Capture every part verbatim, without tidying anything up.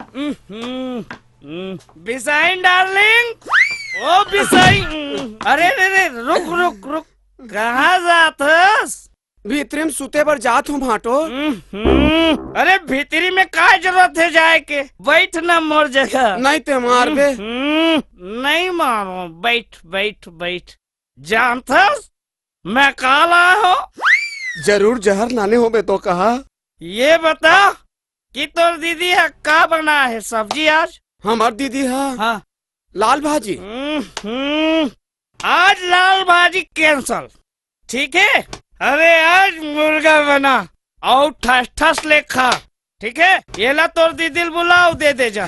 हम्म, हम्म, बिसाइन darling, ओ बिसाइन, अरे रे रे, रुक रुक रुक, कहाँ जात हस? भीतरी में सुते बर जात हूँ भाटो। हम्म, अरे भीतरी में का जरूरत है जाए के, बैठ ना मोर जगह। नहीं ते मारबे। हम्म, नहीं मारो, बैठ बैठ बैठ। जानथस मैं का लाए हो? जरूर जहर लाने होबे तो कहा। ये बता कि तोर दीदी ह का बनाए हे सब्जी आज? हमर दीदी ह हाँ। लाल भाजी। हम्म, हम्म, आज लाल भाजी cancel, ठीक है? अरे आज मुर्गा बना अउ ठस ठस ले खा, ठीक है? ये ला तोर दीदी ल बुलाओ, दे दे जा।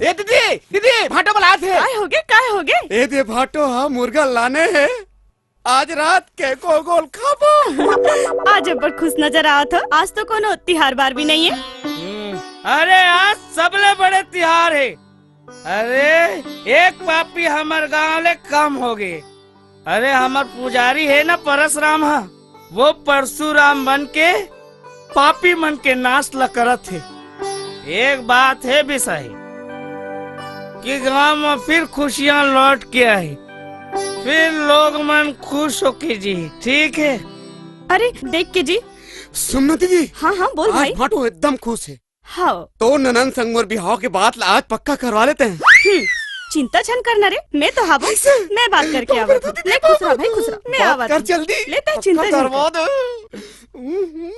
ए दीदी, दीदी, भाटो बुलात हे। काय होगे, काय होगे? ए दे भाटो ह मुर्गा लाने हे, आज रात के गोल गोल खाबो। आज अब्बड़ खुश नजर आवत हो, आज तो कोनो तिहार बार भी नहीं है। हम्म, अरे आज सबले बड़े तिहार है। अरे एक पापी हमर गांव ले कम होगे। अरे हमर पुजारी हे ना परसराम ह, वो परसुराम बन के पापी मन के नाश ल करत हे। एक बात हे बिसाही कि गांव में फिर खुशियां लौट के आही, फिर लोग मन खुश होके जी, ठीक है? अरे देख के जी। सुन ना दीदी, हाँ हाँ बोल आज भाई। भाटो एकदम खुश है। हाँ। तोर ननंद संग मोर बिहाव के बात ला आज पक्का करवा लेते हैं। हम्म, चिंता झन करना रे, मैं तो हावो। कैसे? मैं बात करके आवत हूँ। ले खुश रहा भाई, खुश रहा। मैं बात आवत कर हूँ। जल्दी। ले तैं पक्का चिंता झन करवा कर। दे।